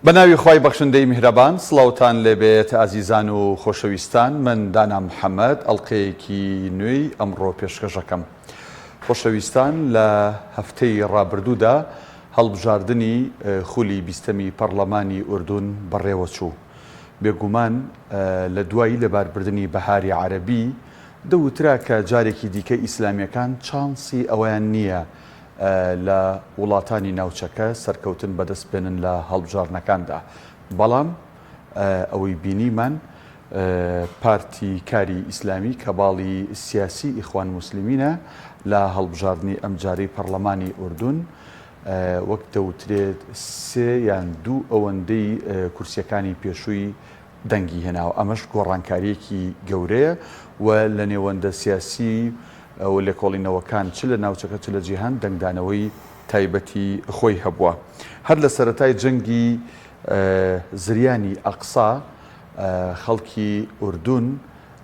بە ناوی خوای بەخشندەی میهرەبان سڵاوتان لێبێت ئازیزان و خۆشەویستان من دانا محەمەد ئەڵقەیەکی نوێی ئەمڕۆ پێشکەشەکەم خۆشەویستان لە هەفتەی ڕابردوودا هەڵبژاردنی خولی بیستەمی پەڕلەمانی ئوردون بەڕێوەچوو بێگومان لە دوای لەباربردنی بەهاری عەرەبی دەوترا کە جارێکی دیکە ئیسلامیەکان چانسی ئەوەیان نییە لە وڵاتانی ناوچەکە سەرکەوتن بەدەست بێنن لە هەڵبژاردنەکاندا، بەڵام ئەوەی بینیمان پارتی کاری ئیسلامی کە باڵی سیاسی ئیخوان موسلیمینە لە هەڵبژاردنی ئەمجارەی پەڕلەمانی ئوردون وەک دەوترێت سێ یان دوو ئەوەندەی کورسیەکانی پێشووی دەنگی هێناوە، ئەمەش گۆڕانکارییەکی گەورەیە و لە نێوەندە سیاسی و لێکۆڵینەوەکان چ لە ناوچەکە چ لە جیهان دەنگدانەوەی تایبەتی خۆی هەبووە. هەر لە سەرەتای جەنگی زریانی ئەقسا خەڵکی ئوردون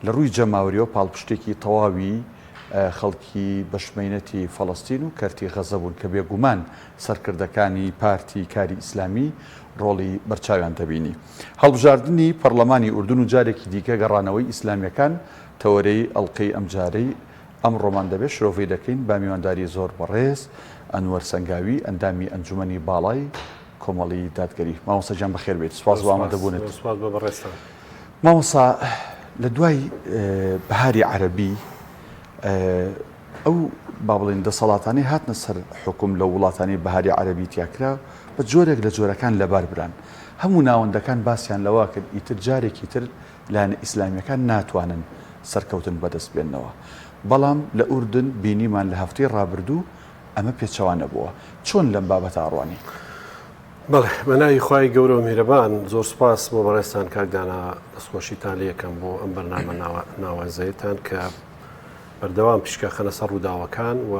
لە ڕووی جەماوەریەوە پاڵپشتێکی تەواوی خەڵکی بەشمەینەتی فەڵەستین و کەرتی غەزە بوون کە بێگومان سەرکردەکانی پارتی کاری ئیسلامی ڕۆڵی بەرچاویان دەبینی. هەڵبژاردنی پەڕلەمانی ئوردن و جارێکی دیکە گەڕانەوەی ئیسلامیەکان تەوەرەی ئەڵقەی ئەمجارەی ئەمڕۆمان دەبێت شرۆڤەی دەکەین با میوانداری زۆر بەڕێز ئەنوەر سەنگاوی ئەندامی ئەنجومەنی باڵای کۆمەڵی دادگەری. مامۆستا گیان بەخێر بێیت سوپاس بۆ ئامادەبوونت. سوپاس بۆ بەڕێزتان. مامۆستا لە دوای بەهاری عەرەبی ئەو با بڵێین دەسەڵاتانەی هاتنە سەر حوکم لە وڵاتانی بەهاری عەرەبی تیاکرا بە جۆرێک لە جۆرەکان لەبار بران. هەموو ناوەندەکان باسیان لەوە کرد ئیتر جارێکی تر لایەنە ئیسلامیەکان ناتوانن سەرکەوتن بەدەست بێننەوە. بەڵام لە ئوردن بینیمان لە هەفتەی ڕابردوو ئەمە پێچەوانە بووە. چۆن لەم بابەتە ئەڕوانی؟ بەڵێ بە ناوی خوای گەورە و میهرەبان زۆر سوپاس بۆ بەڕێزتان کاک دانا دەستخۆشیتان لێ ئەکەم بۆ ئەم بەرنامە ناوازەیەتان کە بەردەوام پیشکە خەنە سەر ڕووداوەکان و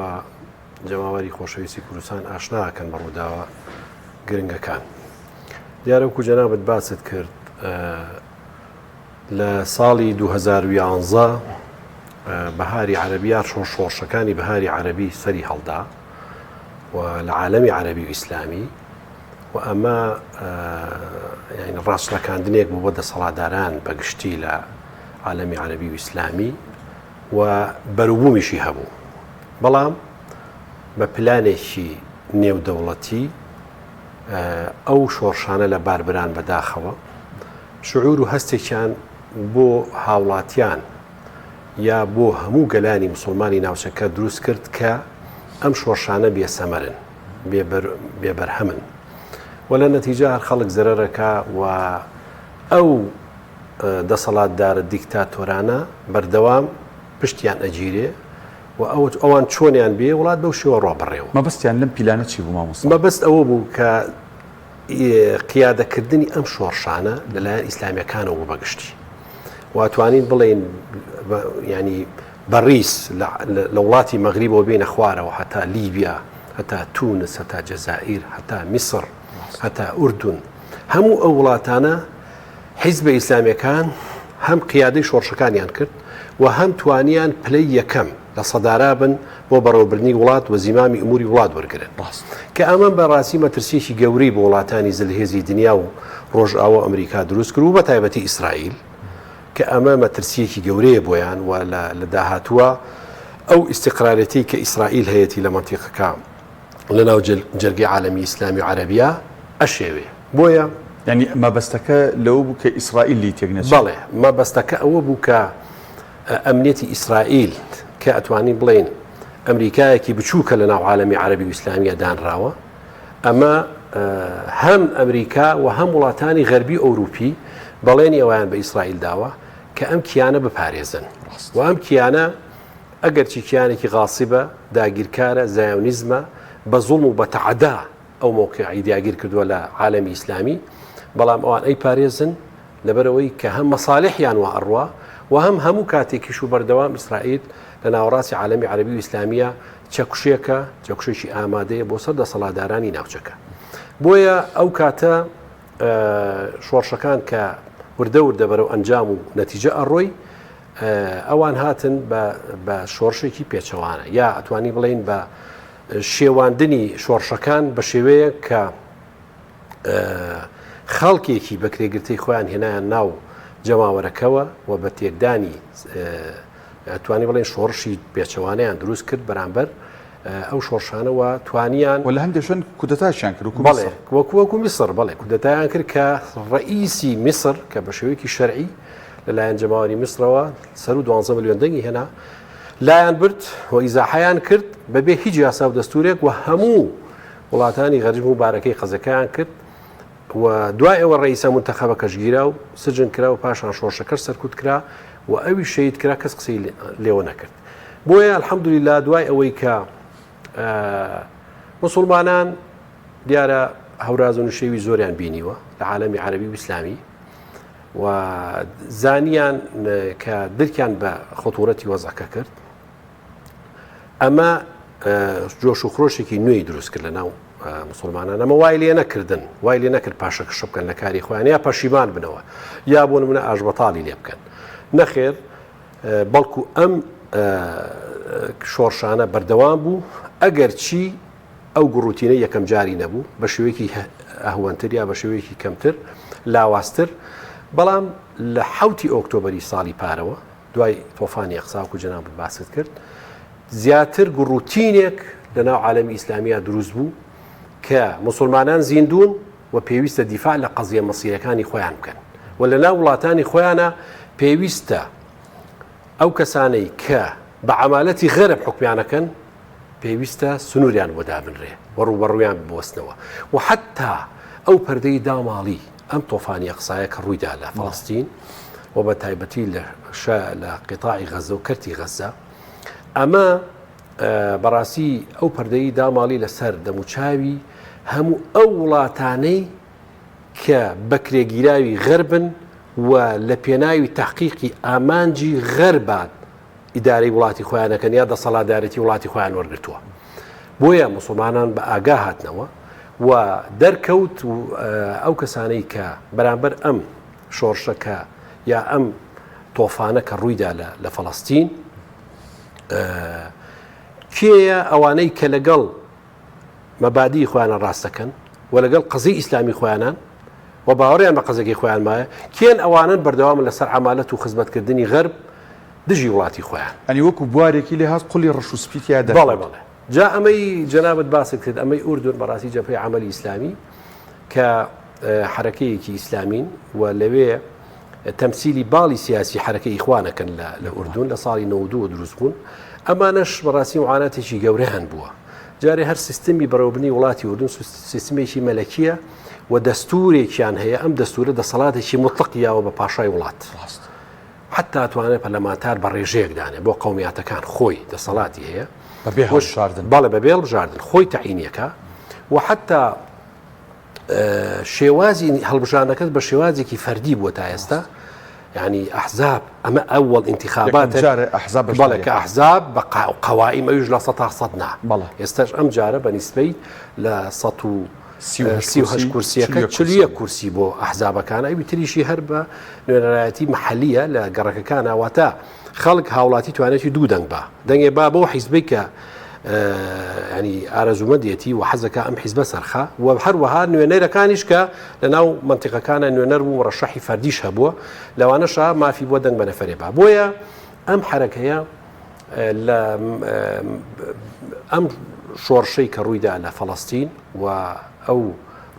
جەماوەری خۆشەویستی کوردستان ئاشنا ئەکەن بە ڕووداوە گرنگەکان. دیارە وەکو جەنابت باست کرد لە ساڵی 2011 بەهاری عەرەبی یا شۆڕشەکانی بەهاری عەرەبی سەری هەڵدا و لە عالەمی عەرەبی و ئیسلامی و ئەمە یعنی ڕاچڵەکاندنێک بوو بۆ دەسەڵاتداران بەگشتی لە عالەمی عەرەبی و ئیسلامی و بەروبوومیشی هەبوو بەڵام بە پلانێکی نێودەوڵەتی ئەو شۆڕشانە لە باربران بەداخەوە شعور و هەستێکیان بۆ هاوڵاتیان یا بۆ هەموو گەلانی مسلمانی ناوچەکە دروست کرد کە ئەم شۆڕشانە بێسەمەرن بێبەرهەمن و لە نەتیجە هەر خەڵک زەرەرەکە و ئەو دەسەڵاتدارە دیکتاتۆرانە بەردەوام پشتیان ئەگیرێ و ئەو ئەوان چۆنیان بێ وڵات بەو شێوە ڕوا بەڕێوە. مەبەستیان لەم پیلانە چی بوو مامۆستا؟ مەبەست ئەوە بوو کە قیادەکردنی ئەم شۆڕشانە لەلایەن ئیسلامیەکانەوە بوو بەگشتی و ئەتوانین بڵێین ینی بەڕیس لە وڵاتی مەغریبەوە بێنە خوارەوە هەتا لیبیا هەتا تونس هەتا جەزائیر هەتا میسر هەتا ئوردون هەموو ئەو وڵاتانە حیزبە ئیسلامیەکان هەم قیادەی شۆڕشەکانیان کرد و هەم توانیان پلەی یەکەم لە سەدارا بن بۆ بەڕێوەبردنی وڵات و زیمامی ئوموری وڵات وەرگرن کە ئەمە بە ڕاستی مەترسیەکی گەورەی بۆ وڵاتانی زلهێزی دنیا و ڕۆژئاوا و ئەمریکا دروست کرد و بە تایبەتی ئیسرائیل کە ئەمە مەترسیەکی گەورەیە بۆیان و لە داهاتووە ئەو ئیستیقرارێتی کە ئیسرائیل هەیەتی لە مەنتیقەکە لە ناو جەرگەی عالەمی ئیسلامی و عەرەبیا ئەشێوێ بۆیە. یانی مەبەستەکە لەوە بوو کە ئیسرائیل لێی تێک نەچێ؟ بەڵێ مەبەستەکە ئەوە بوو کە ئەمنیەتی ئیسرائیل کە ئەتوانین بڵێین ئەمریکایەکی بچووکە لە ناو عالەمی عەرەبی و ئیسلامیە دانراوە ئەمە هەم ئەمریکا و هەم وڵاتانی غەربی ئەوروپی بەڵێنی ئەویان بە ئیسرائیل داوە کە ئەم کیانە بپارێزن و ئەم کیانە ئەگەرچی کیانێکی غاسیبە، داگیرکارە، زایۆنیزمە، بە زوڵم و بە تەعەدا ئەو مەوقیعەی داگیر کردووە لە عالەمی ئیسلامی، بەڵام ئەوان ئەیپارێزن لەبەرئەوەی کە هەم مەسالحیان وا ئەڕوا و هەم هەموو کاتێکیش و بەردەوام ئیسرائیل لە ناوەڕاستی عالەمی عەرەبی و ئیسلامییە چەکوشێکە، چەکوشێکی ئامادەیە بۆ سەر دەسەڵاتدارانی ناوچەکە. بۆیە ئەو کاتە شۆڕشەکان کە وردە وردە بەرەو ئەنجام و نەتیجە ئەڕۆی، ئەوان هاتن بە شۆڕشێکی پێچەوانە یا ئەتوانی بڵێین بە شێواندنی شۆڕشەکان بە شێوەیەک کە خەڵکێکی بەکرێگرتەی خۆیان هێنایان ناو جەماوەرەکەوە و بە تێکدانی توانی بڵێن شۆڕشی پێچەوانەیان دروست کرد بەرامبەر ئەو شۆڕشانە و توانیان و لە هەندێک شوێن کودەتاشیان کرد وەکو میسر. وەکو وەکو میسر بەڵێ کودەتایان کرد کە ڕئیسی میسر کە بە شێوەیەکی شەرعی لەلایەن جەماوەری میسرەوە سەر و 12 ملیۆن دەنگی هێنا لایان برد و ئیزاحیان کرد بەبێ هیچ یاسا و دەستورێک و هەموو وڵاتانی غەریب مبارەکەی قەزەکەیان کرد و دوای ئەوە ڕئیسە مونتەخەبەکەش گیرا و سجن کرا و پاشان شۆڕشەکەش سەرکوت کرا و ئەویش شەهید کرا کەس قسەی لێوە نەکرد بۆیە الحمدللە دوای ئەوەی کە مسلمانان دیارە هەوراز و نشێوی زۆریان بینیوە لە عالەمی عەرەبی و ئیسلامی و زانیان کە درکیان بە خطورەتی وەزعەکە کرد ئەمە جۆش و خرۆشێکی نوێی دروست کرد لە ناو مسلمانان ئەمە وای لێ نەکردن وای لێ نەکرد پاشەکشە بکەن لە کاری خۆیان یا پەشیمان بنەوە یا بۆ نمونە ئاشبەتاڵی لێ بکەن نەخێر بەڵکو ئەم شۆڕشانە بەردەوام بوو ئەگەر چی ئەو گوڕوتینە یەکەم جاری نەبوو بە شێوەیەکی ئەهوەنتر یا بە شێوەیەکی کەمتر لاوازتر بەڵام لە حوتی ئۆکتۆبری ساڵی پارەوە دوای تۆفانی ئەقسا وەکو جەنابت باست کرد زیاتر گوڕوتینێک لە ناو عالەمی ئیسلامیا دروست بوو کە مسلمانان زیندوون و پێویستە دیفاع لە قەزیە مەسیرەکانی خۆیان بکەن و لە ناو وڵاتانی خۆیانە پێویستە ئەو کەسانەی کە بە عەمالەتی غەرب حکمیانەکەن پێویستە سنووریان بۆ دابنرێ و ڕووبەڕوویان بوەستنەوە و حەتتا ئەو پەردەی داماڵی ئەم تۆفانی ئەقسایە کە ڕوویدا لە فەڵەستین و بە تایبەتی لە شا لە قیتاعی غەزە و کەرتی غەزە ئەمە بەڕاستی ئەو پەردەی داماڵی لەسەر دەموچاوی هەموو ئەو وڵاتانەی کە بەکرێگیراوی غەربن و لە پێناوی تحقیقی ئامانجی غەربان ئیدارەی وڵاتی خۆیان ئەکەن یا دەسەڵاتدارێتی وڵاتی خۆیان وەرگرتووە بۆیە موسڵمانان بە ئاگا هاتنەوە و دەرکەوت ئەو کەسانەی کە بەرامبەر ئەم شۆڕشە کە یا ئەم تۆفانە کە ڕوویدا لە فەڵەستین کێیە ئەوانەی کە لەگەڵ مەبادیی خۆیانە ڕاست دەکەن و لەگەڵ قەزیی ئیسلامی خۆیانان و باوەڕیان بە قەزەکەی خۆیان مایە، کێن ئەوانەن بەردەوامن لەسەر عەمالەت و خزمەتکردنی غەرب دژی وڵاتی خۆیان. یانی وەکو بوارێکی لێ هات قولی ڕەش و سپی تیا دەرکەوت. بەڵێ بەڵێ. جا ئەمەی جەنابت باست کرد ئەمەی ئوردون بەڕاستی جەبهەی عەمەلی ئیسلامی کە حەرەکەیەکی ئیسلامین و لەوێ تەمسیلی باڵی سیاسی حەرەکەی ئیخوان ئەکەن لە لە ئوردون لە ساڵی 92 دروست بوون ئەمانەش بەڕاستی معاناتێکی گەورەیان بووە جارێ هەر سیستمی بەڕێوەبردنی وڵاتی ئوردون سیستمێکی مەلەکیە و دەستورێکیان هەیە ئەم دەستورە دەسەڵاتێکی مطلق یاوە بە پاشای وڵات ڕاست حتا توانێت پەرلەمانتار بە ڕێژەیەک دانێ بۆ قومیاتەکان خۆی دەسەڵاتی هەیە بەبێ هەڵبژاردن بەڵێ بەبێ هەڵبژاردن خۆی تەعینیەکە و حتا شێوازی هەڵبژاردنەکەت بە شێوازێکی فەردی بووە تا ئێستا ینی ئەحزاب ئەمە ئەوەڵ ئینتخابات ئەحزاب بەڵێ کە ئەحزاب بە قەوائیم ئەویش لە سە سەد نا بەڵێ ئێستاش ئەم جارە بە نیسبەی لە 138 کورسیەکە 41 کورسی بۆ ئەحزابەکان ئەوی تریشی هەر بە نوێنەرایەتی محلیە لە گەڕەکەکانە واتە خەڵک هاوڵاتی توانێتی دوو دەنگ با دەنگێ با بەو حیزبەی کە ینی ئارەزومەندێتی و حەزەکە ئەم حیزبە سەرخا و هەروەها نوێنەرەکانیش کە لە ناو منتیقەکانە نوێنەر بوو ڕەشەحی فەردیش هەبووە لەوانەشە مافی بۆ دەنگ بە نەفەرێ با بۆیە ئەم حرەکەیە لە ئەم شۆڕشەی کە ڕوویدا لە فەڵەستین و ئەو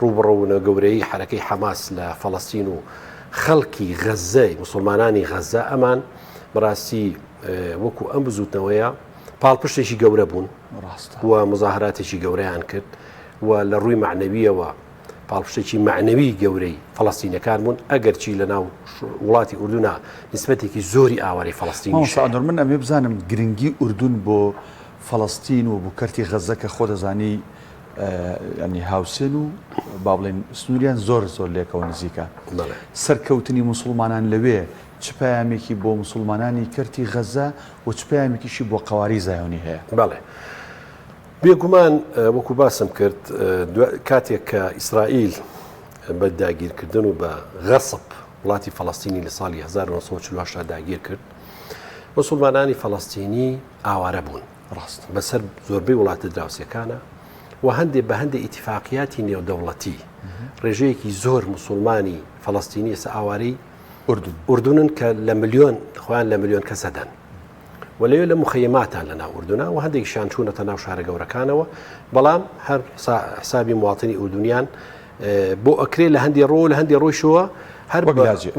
ڕووبەڕوونە گەورەی حرەکەی حەماس لە فەڵەستین و خەڵکی غەززەی موسڵمانانی غەززە ئەمان بەڕاستی وەکو ئەم بزوتنەوەیە پاڵپشتێکی گەورە بوون و مزاهراتێکی گەورەیان کرد و لە ڕووی معنەویەوە پاڵپشتێکی معنەوی گەورەی فەڵەستینەکان بوون ئەگەرچی لە ناو وڵاتی ئوردونا نسبەتێکی زۆری ئاوارەی فەڵەستینی مامۆستا من ئەمێ بزانم گرنگی ئوردون بۆ فەڵەستین و بۆ کەرتی غەززە کە خۆ دەزانی ینی هاوسێن و با بڵێن سنووریان زۆر زۆر لێکەوە نزیکە. سەرکەوتنی موسڵمانان لەوێ چ پەیامێکی بۆ موسڵمانانی کەرتی غەزە و چ پەیامێکیشی بۆ قەوارەی زایۆنی هەیە؟ بەڵێ. بێگومان وەکو باسم کرد کاتێک کە ئیسرائیل بە داگیرکردن و بە غەسب وڵاتی فەڵەستینی لە ساڵی 1948 داگیر کرد موسڵمانانی فەڵەستینی ئاوارە بوون. ڕاستە. بەسەر زۆربەی وڵاتە دراوسێکانە. و هەندێ بە هەندێ ئیتیفاقیاتی نێودەوڵەتی ڕێژەیەکی زۆر موسوڵمانی فەڵەستینی ئێستا ئاوارەی ئوردن ئوردنن کە لە ملیۆن خۆیان لە ملیۆن کەسە دەن و لەوێ لە مخەیماتان لە ناو ئوردونا و هەندێکیشیان چوونەتە ناو شارە گەورەکانەوە بەڵام هەر حسابی مواطنی ئوردونیان بۆ ئەکرێ لە هەندی ڕۆ لە هەندی ڕۆیشەوە هەر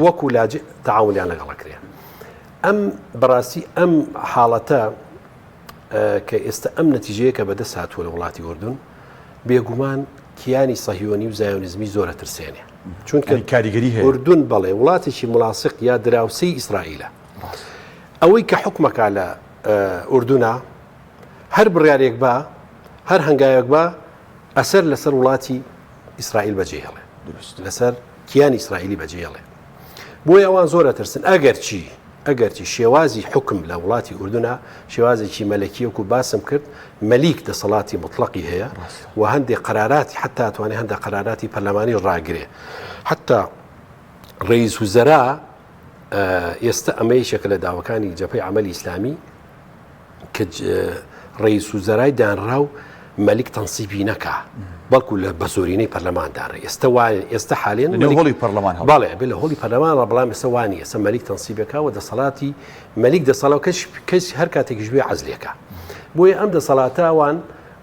وەکو لاجئ تەعاونیان لەگەڵ ئەکرێ ئەم بەڕاستی ئەم حاڵەتە کە ئێستا ئەم نەتیجەیە کە بەدەست هاتووە لە وڵاتی ئوردون بێگومان کیانی سەهیۆنی و زایۆنیزمی زۆرە ترسێنێ چونکە کاریگەری هەیە ئوردون بەڵێ وڵاتێکی ملاصق یا دراوسێی ئیسرائیلە ئەوەی کە حکومەکە لە ئوردونا هەر بڕیارێک بە هەر هەنگاوێک بە ئەسەر لەسەر وڵاتی ئیسرائیل بەجێ هێڵێ لەسەر کیانی ئیسرائیلی بەجێ هێڵێ بۆیە ئەوان زۆر ئەترسن ئەگەرچی ئەگەرچی شێوازی حوکم لە وڵاتی ئوردنا شێوازێکی مەلەکی وەکو باسم کرد مەلیک دەسەڵاتی مطلقی هەیە و هەندێک قەراراتی حتا توانێت هەندێک قەراراتی پەرلەمانی ڕاگرێ حتا ڕئیس وزەرا ئێستا ئەمە یەکێکە لە داواکانی جەپەی عملی ئیسلامی کە ڕئیس وزەرای دانراو مەلیک تەنسیبی نەکا بەڵکو لە بە زۆرینەی پەرلەمان داڕێ ئێستا وایە ئێستا حالێن لە هۆڵی پەرلەمان هەڵ بەڵێ بێ لە هۆڵی پەرلەمان ڕا بەڵام ئێستا وانی ئێستا مەلیک تەنسیبەکە و دەسەڵاتی مەلیک دەسەڵاو کەس کەس هەر کاتێکیش بێ عەزلێکە بۆیە ئەم دەسەڵاتە ئەوان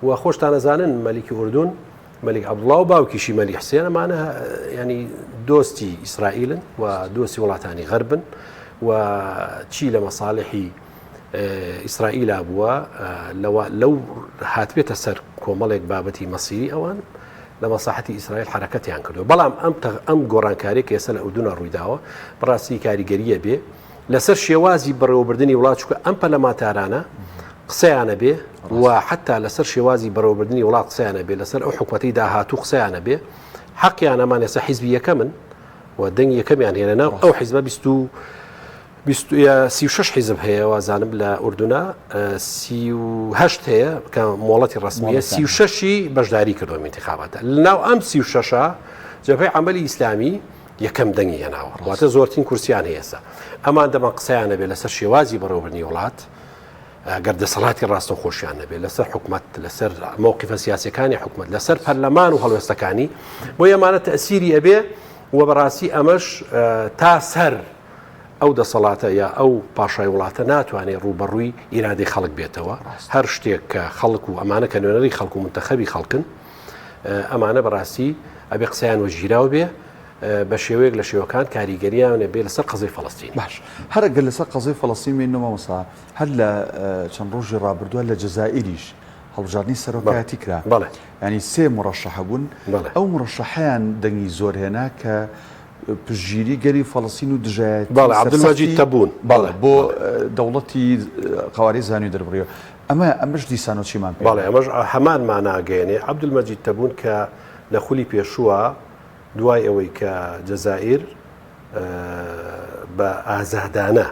و خۆشتان ئەزانن مەلیکی ئوردون مەلیک عەبدوڵا و باوکیشی مەلیک حسێن ئەمانە ینی دۆستی ئیسرائیلن و دۆستی وڵاتانی غەربن و چی لە مەساڵحی ئیسرائیلا بووە لەو هاتبێتە سەر کۆمەڵێک بابەتی مەسیری ئەوان لە مەساحەتی ئیسرائیل حرەکەتیان کردو بەڵام ئەم ئەم گۆڕانکاری کە ئێستا لە ئوردونە ڕوویداوە بەڕاستی کاریگەریە بێ لەسەر شێوازی بەڕێوەبردننی وڵات چکە ئەم پەرلەمانتارانە قسەیانە بێ و حتا لەسەر شێوازی بەڕێوەبردننی وڵات قسەیانە بێ لەسەر ئەو حکوومەتی داهاتوو قسەیانە بێ حەقیانەمان ئێستا حیزبی یەکەمن و دەنگ یەکەمیان هێنە ناو ئەو حیزبە 20 36 حیزب هەیە وازانم لە ئوردونا 38 هەیە کە مۆڵەتی ڕسمیە 36ی بەشداری کردووە انتخاباتە لەناو ئەم 36 جەبهەی عملی ئیسلامی یەکەم دەنگی هێناوە واتە زۆرترین کورسیان هەیەسە ئەمان دەمان قسەیان نەبێت لەسەر شێوازی بەڕێوەبردنی وڵات گەر دەسەڵاتی ڕاستە خۆشیان نەبێت لەسەر حکومت لەسەر مەوقفە سیاسەکانی حکومت لەسەر پەرلەمان و هەڵوێستەکانی بۆ ئەمانە تەسیری ئەبێ و بەڕاستی ئەمەش تا سەر ئەو دەسەڵاتە یا ئەو پاشای وڵاتە ناتوانێت ڕووبەڕووی ئیرادەی خەڵک بێتەوە هەر شتێک کە خەڵک و ئەمانە کە نوێنەری خەڵک و منتەخەبی خەڵکن ئەمانە بەڕاستی ئەبێ قسەیان وەگیراو بێ بە شێوەیەک لە شێوەکان کاریگەریان بێ لەسەر قەزەی فەڵەستین. باش هەر ئەگەر لەسەر قەزەی فەڵەستین بین مامۆستا هەر لە چەند ڕۆژی ڕابردووە لە جەزائیریش هەڵبژاردنی سەرۆکایەتی کرا بەڵێ ینی سێ مڕەشەح بوون ئەو مڕەشەحیان دەنگی زۆر هێنا کە پشتگیری گەلی فەڵەستین و دژایەتی بەڵێ عەبدولمەجید تەبوون بەڵێ بۆ دەوڵەتی قەوارەی زانوی دەربڕیوە ئەمە ئەمەش دیسانەوە چیمان پێ بەڵێ ئەمەش هەمان مانا گەیەنێ عەبدولمەجید تەبوون کە لە خولی پێشووە دوای ئەوەی کە جەزائیر بە ئازادانە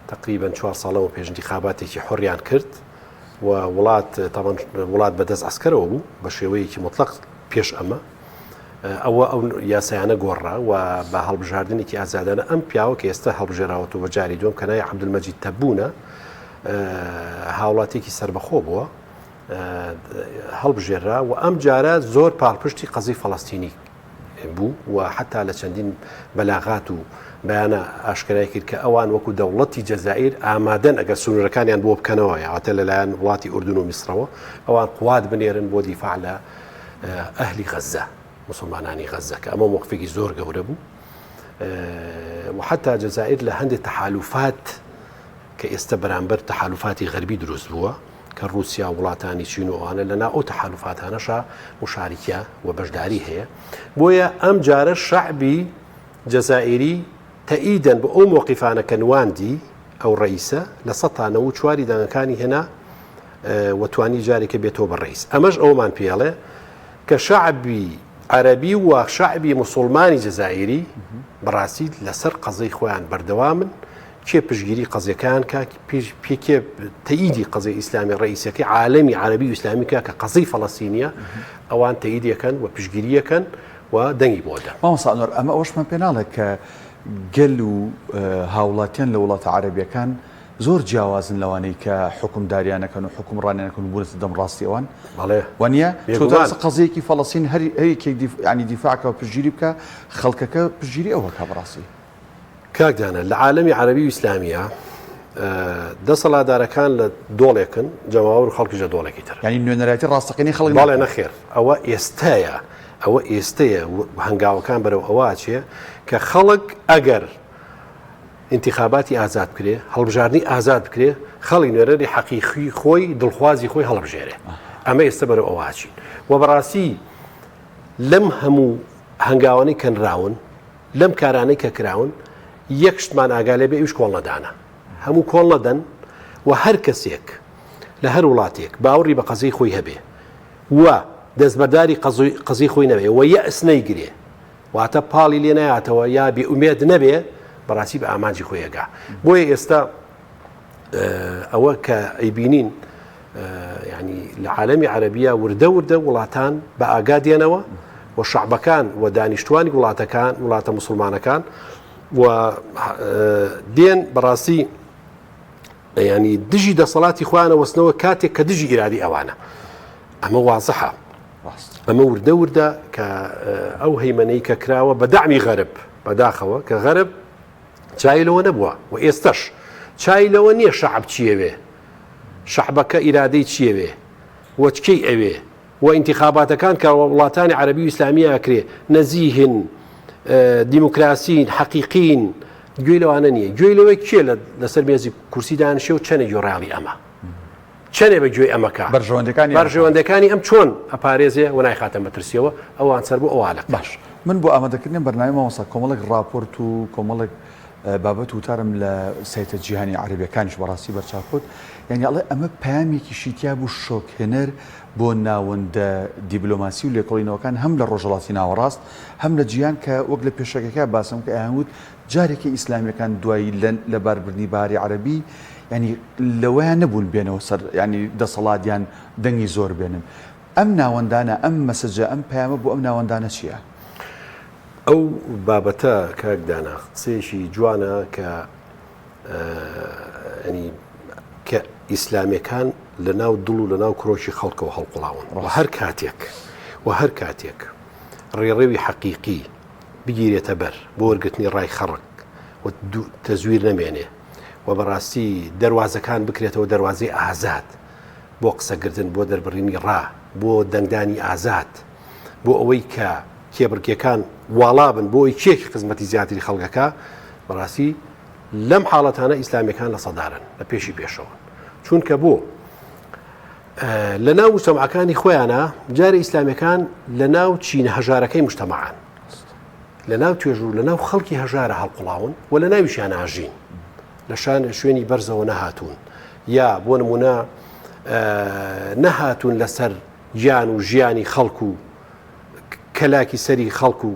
تقریبا چوار ساڵەوە پێش انتخاباتێکی حڕیان کرد و وڵات تاوان وڵات بەدەست عسکەرەوە بوو بە شێوەیەکی مطلق پێش ئەمە ئەوە ئەو یاسایانە گۆڕا و بە هەڵبژاردنێکی ئازادانە ئەم پیاوە کە ئێستا هەڵبژێراوەتەوە بە جاری دووەم کە ناوی عەبدولمەجید تەبوونە هاوڵاتیەکی سەربەخۆ بووە هەڵبژێرا و ئەم جارە زۆر پاڵپشتی قەزی فەڵەستینی بوو و حتا لە چەندین بەلاغات و بەیانە ئاشکرای کرد کە ئەوان وەکو دەوڵەتی جەزائیر ئامادەن ئەگەر سنوورەکانیان بۆ بکەنەوە یاواتە لەلایەن وڵاتی ئوردن و میسرەوە ئەوان قوات بنێرن بۆ دیفاع لە ئەهلی غەزە، موسڵمانانی غەزە، کە ئەمە مەوقفێکی زۆر گەورە بوو و حتا جەزائیر لە هەندێک تەحالوفات کە ئێستا بەرامبەر تەحالوفاتی غەربی دروست بووە کە رووسیا و وڵاتانی چین و ئەوانە لەنا ئەو تەحالوفاتانەشا مشارکە و بەشداری هەیە بۆیە ئەم جارە شەعبی جەزائیری تەئیدەن بۆ ئەو مۆقیفانە کە نواندی ئەو ڕئیسە لە سەتا نەوە چواری دەنگەکانی هێنا و توانی جارێکە بێتەوە بە ڕئیس ئەمەش ئەومان پێڵێ کە شەعبی عەرەبی و شەعبی موسڵمانی جەزائیری بەڕاستی لەسەر قەزەی خۆیان بەردەوامن کێ پشگیری قەزیەکان کا پێ کێ تەئیدی قەزی ئیسلامی ڕئیسەکەی عالەمی عەرەبی و ئیسلامی کا کە قەزی فەڵەستینیە ئەوان تەئیدیەکەن و پشگیریەکەن و دەنگی بۆ دەن. مامۆستا ئەنوەر ئەمە ئەوەشمان پێ ناڵێ کە گەل و هاوڵاتیان لە وڵاتە عەرەبیەکان. زۆر جیاوازن لەوانەی کە حوکمداریان ئەکەن و حوکمڕانیان ئەکەن و بوونەتە دەمڕاستی ئەوان؟ بەڵێ. وانییە؟ بێگومان. چۆتە قەزیەکی فەڵەستین هەر یەکێک دیف یانی دیفاع کا و پشتگیری بکا خەڵکەکە پشتگیری ئەو ئەکا بەڕاستی. کاک دانا لە عالەمی عەرەبی و ئیسلامییا دەسەڵاتدارەکان لە دۆڵێکن جەماوەر و خەڵکیش لە دۆڵێکی تر. یانی نوێنەرایەتی ڕاستەقینەی خەڵک بەڵێ نەخێر ئەوە ئێستایە ئەوە ئێستەیە هەنگاوەکان بەرەو ئەوە ئەچێ کە خەڵک ئەگەر ئینتیخاباتی ئازاد بکرێ، هەڵبژاردنی ئازاد بکرێ، خەڵک نوێنەری حەقیقی خۆی، دڵخوازی خۆی هەڵبژێرێ. ئەمە ئێستا بەرەو ئەوە ئەچین. و بەڕاستی لەم هەموو هەنگاوانەی کە نراون، لەم کارانەی کە کراون، یەک شتمان ئاگا لێ بێ ئەویش کۆڵنەدانە. هەموو کۆڵ نەدەن و هەر کەسێک لە هەر وڵاتێک باوەڕی بە قەزیەی خۆی هەبێ و دەستبەرداری قەزیەی خۆی نەبێ و یەئس نەیگرێ، واتە پاڵی لێ نایاتەوە یا بێ ئومێد نەبێ بەڕاستی بە ئامانجی خۆی ئەگا. بۆیە ئێستا ئەوە کە ئەیبینین ینی لە عالەمی عەرەبیە وردە وردە وڵاتان بە ئاگا دێنەوە و شعبەکان و دانیشتوانی وڵاتەکان وڵاتە مسلمانەکان و دێن بەڕاستی ینی دژی دەسەڵاتی خۆیانە وەستنەوە کاتێک کە دژی ئیرادی ئەوانە ئەمە وازحە ئەمە وردە وردە کە ئەو هەیمەنەی کە کراوە بە دەعمی غەرب بەداخەوە کە غەرب چای لەوە نەبووە و ئێستش چای لەوە نییە شەعب چیەوێ شەعبەکە ئیرادەی چیەوێ وەچکەی ئەوێ و ئینتخاباتەکان کە وڵاتانی عەربی و ئیسلامی ئاکرێ نەزیهن دیموکراسین حەقیقین گوێی لەوانە نییە گوێی لەوەی کێ لەسەر مێزی کورسی دانیشێ و چەنێک گوێڕایەڵی ئەمە چەنێ بە گوێی ئەمەکە بەرژەوەندەکانی بەرژەوەندەکانی ئەم چۆن ئەپارێزێ و نایخاتە مەترسیەوە ئەوان سەر بۆ ئەوە لە باش من بۆ ئامادەکردنی بەرنامەی مامۆستا کۆمەڵێک ڕاپۆرت و کۆمەڵێک بابەت وتارم لە سایتە جیهانی عەرەبیەکانیش بەڕاستی بەرچاو کەوت یانی ئەڵێ ئەمە پەیامێکیشی تیا بوو شۆکهێنەر بۆ ناوەندە دیبلۆماسی و لێکۆڵینەوەکان هەم لە ڕۆژهەڵاتی ناوەڕاست هەم لە جیهان کە وەک لە پێشەکەکە باسم کە ئەیان وت جارێکی ئیسلامیەکان دوای لەباربردنی بەهاری عەرەبی یانی لەوەیان نەبوون بێنەوە سەر یانی دەسەڵات یان دەنگی زۆر بێنن ئەم ناوەندانە ئەم مەسجە ئەم پەیامە بۆ ئەم ناوەندانە چییە؟ ئەو بابەتە کاک دانا قسەیەکی جوانە کە ینی کە ئیسلامیەکان لە ناو دڵ و لە ناو کرۆکی خەڵکەوە هەڵقوڵاون و هەر کاتێک و هەر کاتێک ڕێڕەوی حەقیقی بگیرێتە بەر بۆ وەرگرتنی ڕای خەڕک و تەزویر نەمێنێ و بەڕاستی دەروازەکان بکرێتەوە دەروازەی ئازاد بۆ قسەگردن بۆ دەربڕینی ڕا بۆ دەنگدانی ئازاد بۆ ئەوەی کە کێبڕکێکان واڵا بن بۆ ئەوەی کێ خزمەتی زیاتری خەڵکەکە بەڕاستی لەم حاڵەتانە ئیسلامیەکان لە سەدارن لە پێشی پێشەوەن چونکە بۆ لە ناو مجتەمعەکانی خۆیانە جارە ئیسلامیەکان لە ناو چینە هەژارەکەی مجتەمەعان لە ناو توێژ و لە ناو خەڵکی هەژارە هەڵقوڵاون و لە ناویشیان ئاژین لە شان شوێنی بەرزەوە نەهاتوون یا بۆ نمونە نەهاتوون لەسەر گیان و ژیانی خەڵک و کەلاکی سەری خەڵک و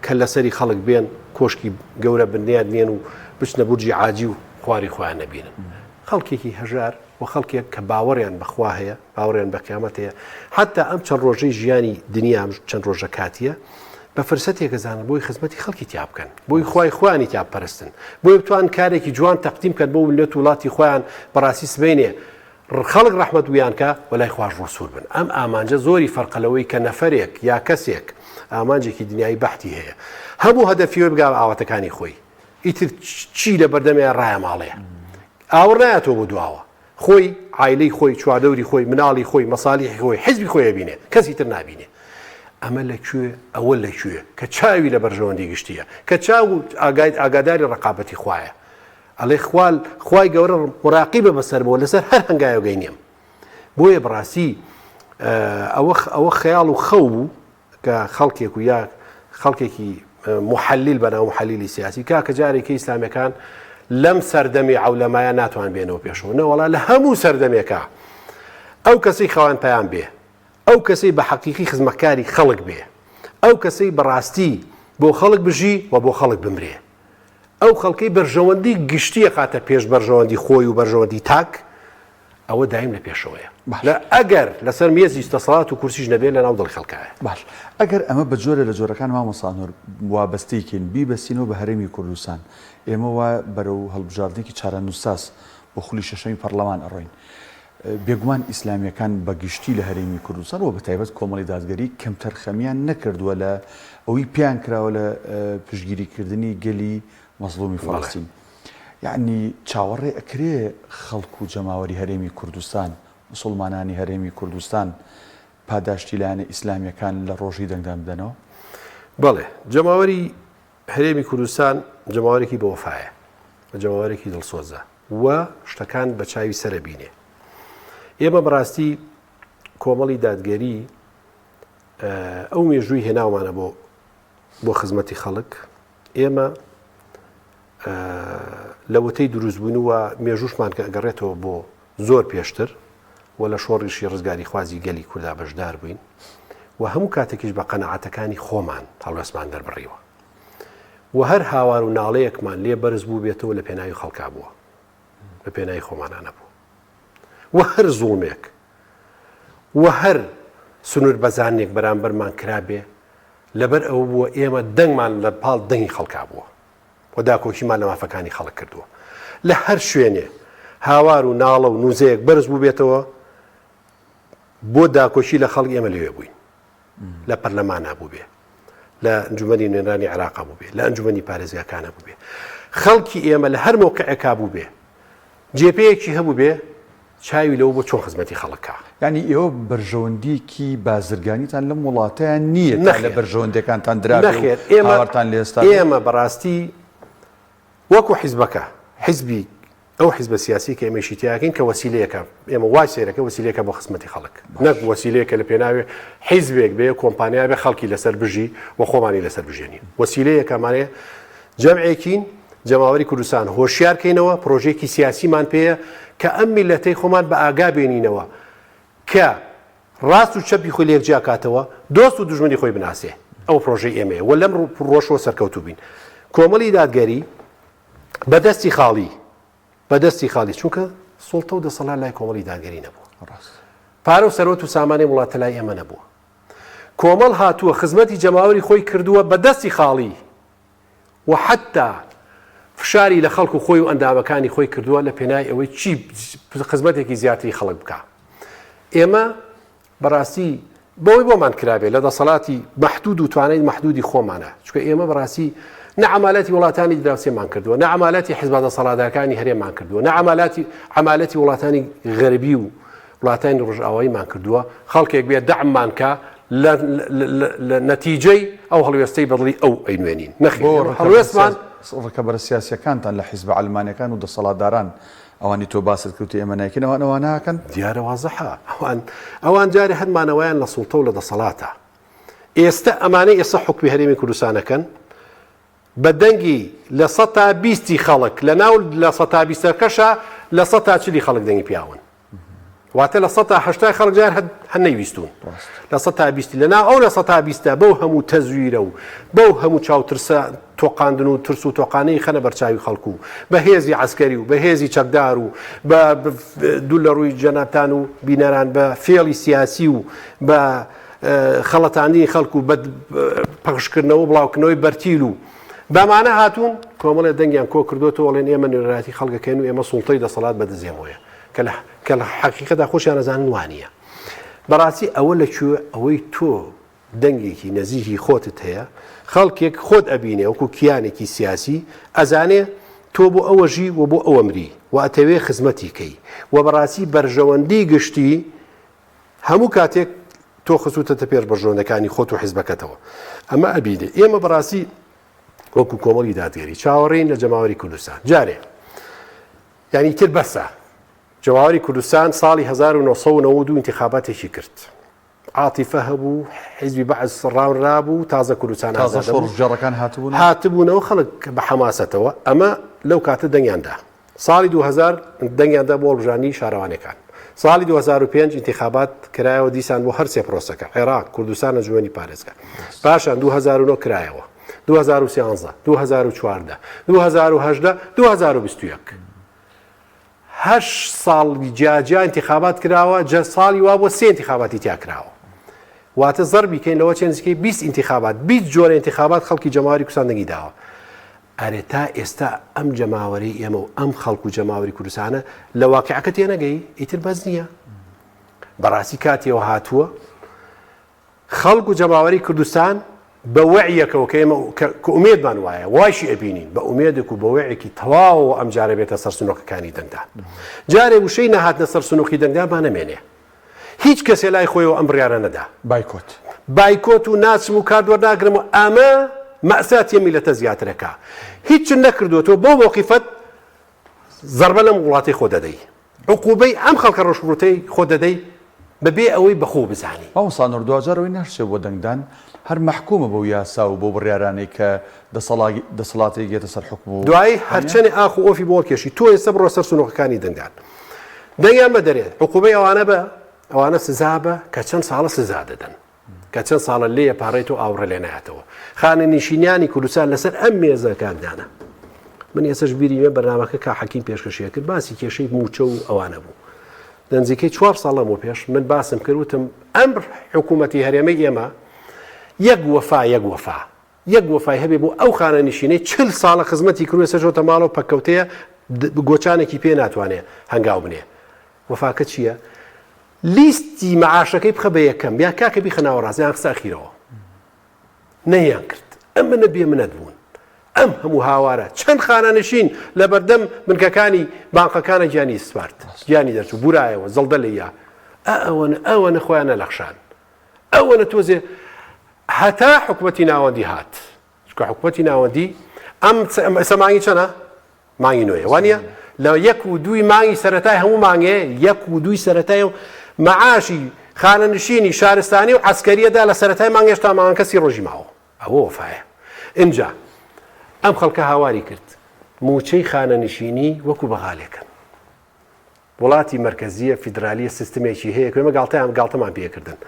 کەللەسەری خەڵک بێن کۆشکی گەورە بنیاد نێن و بچنە بورجی عاجی و خواری خۆیان نەبینن. خەڵکێکی هەژار و خەڵکێک کە باوەڕیان بە خوا هەیە، باوەڕیان بە قیامەت هەیە، حەتتا ئەم چەند ڕۆژەی ژیانی دنیا، ئەم چەند ڕۆژە کاتییە، بە فرسەتێک ئەزانن بۆی خزمەتی خەڵکی تیا بکەن، بۆی خوای خۆیانی تیا بپەرستن، بۆی بتوانن کارێکی جوان تەقدیم بکەن بۆ میللەت و وڵاتی خۆیان، بەڕاستی سبەینێ خەڵک ڕەحمەت ویان کا و لای خواش ڕووسوور بن. ئەم ئامانجە زۆری فەرقە لەوەی کە نەفەرێک یا کەسێک ئامانجێکی دنیایی بەحتی هەیە. هەموو هەدەفی ئەوەی بگا بە ئاواتەکانی خۆی. ئیتر چی لە بەردەمیا ڕایەماڵێ. ئاوڕ نایاتەوە بۆ دواوە. خۆی، عایلەی خۆی، چواردەوری خۆی، مناڵی خۆی، مەسالیحی خۆی، حیزبی خۆی ئەبینێ. کەسی تر نابینێ. ئەمە لە کوێ، ئەوە لە کوێ؟ کە چاوی لە بەرژەوەندی گشتییە. کە چاو و ئاگاداری ڕەقابەتی خوایە. ئەڵێ خوا خوای گەورە مراقیبە بەسەرمەوە لەسەر هەر هەنگاوێک نیم بۆیە بەڕاستی ئەوە ئەوە خەیاڵ و خەو بوو کە خەڵکێک و یا خەڵکێکی محلل بەناو محللی سیاسی کاکە جارێکی ئیسلامیەکان لەم سەردەمی عولەمایە ناتوان بێنەوە پێشەوە نەوەڵا لە هەموو سەردەمێکە ئەو کەسی خاوەن پەیام بێ ئەو کەسەی بە حەقیقی خزمەتکاری خەڵک بێ ئەو کەسەی بەڕاستی بۆ خەڵک بژی و بۆ خەڵک بمرێ ئەو خەڵکەی بەرژەوەندی گشتی ئەخاتە پێش بەرژەوەندی خۆی و بەرژەوەندی تاک، ئەوە دایم لە پێشەوەیە. باش. لە ئەگەر لەسەر مێزیش دەسەڵات و کورسیش نەبێ لە ناو دڵی خەڵکایە. باش. ئەگەر ئەمە بە جۆرێ لە جۆرەکان مامۆستا نور وابەستەی کەین، بیبەستینەوە بە هەرێمی کوردستان، ئێمە وا بەرەو هەڵبژاردنێکی چارەنووسساز. بۆ خولی شەشەمی پەڕلەمان ئەڕۆین. بێگومان ئیسلامییەکان بە گشتی لە هەرێمی کوردستان و بە تایبەت کۆمەڵی دادگەری کەمتەرخەمییان نەکردووە لە ئەوەی پێیان کراوە لە پشتگیریکردنی گەلی مەزڵومی فەڵەستین. یەعنی چاوەڕێ ئەکرێ خەڵک و جەماوەری هەرێمی کوردستان، موسوڵمانانی هەرێمی کوردستان پاداشتی لایەنە ئیسلامییەکان لە ڕۆژی دەنگدان بدەنەوە؟ بەڵێ، جەماوەری هەرێمی کوردستان جەماوەرێکی بەوەفایە و جەماوەرێکی دڵسۆزە و شتەکان بە چاوی سەرە بینێ. ئێمە بەڕاستی کۆمەڵی دادگەری ئەو مێژووی هێناومانە بۆ بۆ خزمەتی خەڵک ئێمە لەوەتەی دروستبوون و مێژووشمان کە ئەگەڕێتەوە بۆ زۆر پێشتر و لە شۆڕیشی ڕزگاریخوازی گەلی کوردا بەشدار بووین و هەموو کاتێکیش بە قەناعەتەکانی خۆمان هەڵوێستمان دەربڕیوە و هەر هاوار و ناڵەیەکمان لێ بەرز بووبێتەوە لە پێناوی خەڵکا بووە، لە پێناوی خۆمانا نەبووە و هەر زوڵمێک و هەر سنووربەزانێک بەرامبەرمان کرابێ لەبەر ئەوە بووە ئێمە دەنگمان لە پاڵ دەنگی خەڵکا بووە. و داکۆکیمان لە مافەکانی خەڵک کردووە. لە هەر شوێنێ هاوار و ناڵە و نووزەیەک بەرز بووبێتەوە بۆ داکۆکی لە خەڵک ئێمە لەوێ بووین. لە پەرلەمانا بووبێ، لە ئەنجومەنی نوێنەرانی عێراقا بووبێ، لە ئەنجومەنی پارێزگاکانا بووبێ. خەڵکی ئێمە لە هەر مەوقعێکا بووبێ، جێپێیەکی هەبووبێ، چاوی لەوە بووە چۆن خزمەتی خەڵک کا. یانی ئێوە بەرژەوەندییەکی بازرگانیتان لەم وڵاتەیا نییە تا لە بەرژەوەندییەکانتان درابێ و هاوارتان لێ هەستابێ؟ ئێمە بەڕاستی وەکو حیزبەکە، حیزبی ئەو حیزبە سیاسیەی کە ئێمە ئیشی تیاکەین کە وەسیلەیەکە، ئێمە وای سەیرەکە وەسیلەیەکە بۆ خزمەتی خەڵک، نەک وەسیلەیەکە لە پێناوێ حیزبێک بێ کۆمپانیا بێ خەڵکی لەسەر بژی و خۆمانی لەسەر بژێنین. وەسیلەیەکە مانێ جەمعێکین جەماوەری کوردستان هۆشیار کەینەوە، پرۆژەیەکی سیاسیمان پێیە کە ئەم میللەتەی خۆمان بە ئاگا بێنینەوە کە ڕاست و چەپی خۆی لێک جیا کاتەوە، دۆست و دوژمنی خۆی بناسێ. ئەوە پرۆژەی ئێمەیە و لەم ڕووەشەوە سەرکەوتوو بین. کۆمەڵی دادگەری بە دەستی خاڵی، بە دەستی خاڵی، چونکە سوڵتە و دەسەڵات لای کۆمەڵی دادگەری نەبووە. پارە و سەروەت و سامانی وڵاتە لای ئێمە نەبووە. کۆمەڵ هاتووە خزمەتی جەماوەری خۆی کردووە بە دەستی خاڵی. و حەتتا فشاری لە خەڵک و خۆی و ئەندامەکانی خۆی کردووە لە پێنای ئەوەی چی خزمەتێکی زیاتری خەڵک بکا. ئێمە بەڕاستی بەوەی بۆمان کرابێ لە دەسەڵاتی مەحدود و توانای مەحدودی خۆمانە، چونکە ئێمە بەڕاستی نە عەمالەتی وڵاتانی دراوسێمان کردووە، نە عەمالەتی حزبە دەسەڵاتدارەکانی هەرێممان کردووە، نە عەمالاتی عەمالەتی وڵاتانی غەربی و وڵاتانی ڕۆژئاواییمان کردووە، خەڵکێک بێ دەعممان کا لە لە نەتیجەی ئەو هەڵوێستەی بەدڵی ئەو ئەینوێنین. نەخێر بۆ ئێمە هەڵوێستمان. ڕکەبەرە سیاسییەکانتان لە حیزبە عەلمانییەکان و دەسەڵاتداران ئەوانی تۆ باست کرد و ئێمە نایکەین ئەوان ئەوە ناکەن؟ دیارە وازحە ئەوان ئەوان جارێ هەر مانەوەیان لە سوڵتە و لە دەسەڵاتە. ئێستە ئەمانەی ئێستا حوکمی هەرێمی کوردستان ئەکەن بە دەنگی لە سەتا بیستی خەڵک لە ناو لە سەتا بیستەکەشا لە سەتا چلی خەڵک دەنگی پیاون. واتە لە سەتا هەشتای خەڵک جار هەر نەیویستوون لە سەتا بیستی لە ناو ئەو لە سەتا بیستە بەو هەموو تەزویرە و بەو هەموو چاوترسە تۆقاندن و ترس و تۆقانەی خەنە بەرچاوی خەڵک و بە هێزی عەسکەری و بە هێزی چەکدار و بە دوور لە ڕووی جەنابتان و بینەران بە فێڵی سیاسی و بە خەڵەتاندنی خەڵک و بە پەخشکردنەوە و بڵاوکردنەوەی بەرتیل و بەمانە هاتوون کۆمەڵێ دەنگیان کۆ کردوێتەوە ئەڵێن ئێمە نوێنەرایەتی خەڵکەکەین و ئێمە سوڵتەی دەسەڵات بەدەستێمەوەیە کە لە کە لە حەقیقەتدا خۆشیان ئەزانن وا نییە. بەڕاستی ئەوە لە کوێ ئەوەی تۆ دەنگێکی نەزیهی خۆتت هەیە، خەڵکێک خۆت ئەبینێ وەکوو کیانێکی سیاسی ئەزانێ تۆ بۆ ئەوە ژی و بۆ ئەوە مری و ئەتەوێ خزمەتی کەی و بەڕاستی بەرژەوەندی گشتی هەموو کاتێک تۆ خستووتەتە پێش بەرژەوەندەکانی خۆت و حیزبەکەتەوە. ئەمە ئەبینێ. ئێمە بەڕاستی وەکوو کۆمەڵی دادگەری چاوەڕێین لە جەماوەری کوردستان جارێ یانی ئیتر بەسە. جەماوەری کوردستان ساڵی 1992 ئینتیخاباتێکی کرد. عاتیفە هەبوو، حیزبی بەعس ڕاونرابوو، تازە کوردستان تازە ئازاد بوو. شۆڕشگێڕەکان هاتبوونەوە؟ هاتبوونەوە خەڵک بە حەماسەتەوە. ئەمە لەو کاتە دەنگیان دا. ساڵی 2000 دەنگیان دا بۆ هەڵبژاردنی شارەوانیەکان. ساڵی 2005 ئینتیخابات کرایەوە دیسان بۆ هەر سێ پرۆسەکە، عێراق، کوردستان، ئەنجومەنی پارێزگا. پاشان 2009 کرایەوە. 2013، 2014، 2018، 2021. هەشت ساڵ جیاجیا ئینتیخابات کراوە، جە ساڵی وا بووە سێ ئینتیخاباتی تیا کراوە. واتە زەربی کەین لەوە چێ نزیکەی 20 ئینتیخابات، 20 جۆرە ئینتیخابات خەڵکی جەماوەری کوردستان دەنگی داوە. ئەرێ تا ئێستا ئەم جەماوەرەی ئێمە و ئەم خەڵک و جەماوەری کوردستانە لە واقیعەکە تێنەگەی ئیتر بەس نییە بەڕاستی کاتیەوە هاتووە خەڵک و جەماوەری کوردستان بە وەعیەکەوە کە ئێمە کە ئومێدمان وایە وایشی ئەبینین بە ئومێدێک و بە وەعێکی تەواوەوە ئەم جارە بێتە سەر سنووقەکانی دەنگدان جارێ وشەی نەهاتنە سەر سنووقی دەنگدان با نەمێنێ هیچ کەسێ لای خۆیەوە ئەم بڕیارە نەدا. بایکۆت. بایکۆت و ناچم و کارت وەرناگرم و ئەمە مەئساتی ئەم میللەتە زیاتر ئەکا. هیچت نەکردووە تۆ بەو مەوقیفەت زەربە لەم وڵاتەی خۆت دەدەی. عقوبەی ئەم خەڵکە ڕەشوڕووتەی خۆت دەدەی بە بێ ئەوەی بە خۆو بزانی. مامۆستا نور دواجار ئەوەی ناشچێ بۆ دەنگدان هەر مەحکومە بەو یاسا و بەو بڕیارانەی کە دەسەڵاتێک یەتە سەر حوکم و دوایی هەرچەنێ ئاخ و ئۆفی بۆ هەڵکێشی تۆ ئێستا بڕۆ سەر سنوقەکانی دەنگدان دەنگیان مەدەرێ عقوبەی ئەوانە بە ئەوانە سزا بە کە چەند ساڵە سزا دەدەن کە چەند ساڵە لێ پاڕێت و ئاوڕە لێ نایەتەوە خانەنشینیانی کوردستان لەسەر ئەم مێزە کاکدانە من ئێسش بیری مێ بەرنمەکە کا حەکیم پێشکەشیە کرد باسی کێشەی موچە و ئەوانە بوو دەنزیکەی چوار ساڵ لەمەو پێش من باسم کرد وتم ئەم حکوومەتی هەرێمەی ئێمە یەک وەفا یەک وەفا یەک وەفای هەبێ بۆ ئەو خانەنشینەی چل ساڵە خزمەتی کردووە ئێستا چۆتە ماڵەوە پەککەوتەیە گۆچانێکی پێ ناتوانێ هەنگاو بنێ وەفاکە چییە؟ لیستی مەعاشەکەی بخە بە یەکەم یا کاکە بیخە ناوەڕاست یان خسە ئەخیرەوە نەیان کرد ئەمنە بێ منەت بوون ئەم هەموو هاوارە چەند خانەنشین لەبەردەم بنکەکانی بانقەکانە گیانی سپارد گیانی دەرچوو بورایەوە زەڵدە لێیا ئەوەنە ئەوەنە خۆیان نەلەخشان ئەوەنە تۆزێ هەتا حکومەتی ناوەندی هات چونکە حکومەتی ناوەندی ئەم ئێستا مانگی چەنە مانگی نۆیە وانە لە یەک و دووی مانگی سەتای هەموو مانگێ یەک و دووی سەتای و معاشی خانەنشینی شارستانی و عسکەریەدا لە سەتای مانگ هێشتا ماوەن کەسی ڕۆژی ماوە ئەوە وەفایە ئینجا ئەم خەڵکە هاواری کرد موچەی خانەنشینی وەکو بەغالێکن وڵاتی مەرکەزیە فیدرالیە سیستمێکی هەیە کە ئێمە گاڵتەیان گاڵتەمان پێکردن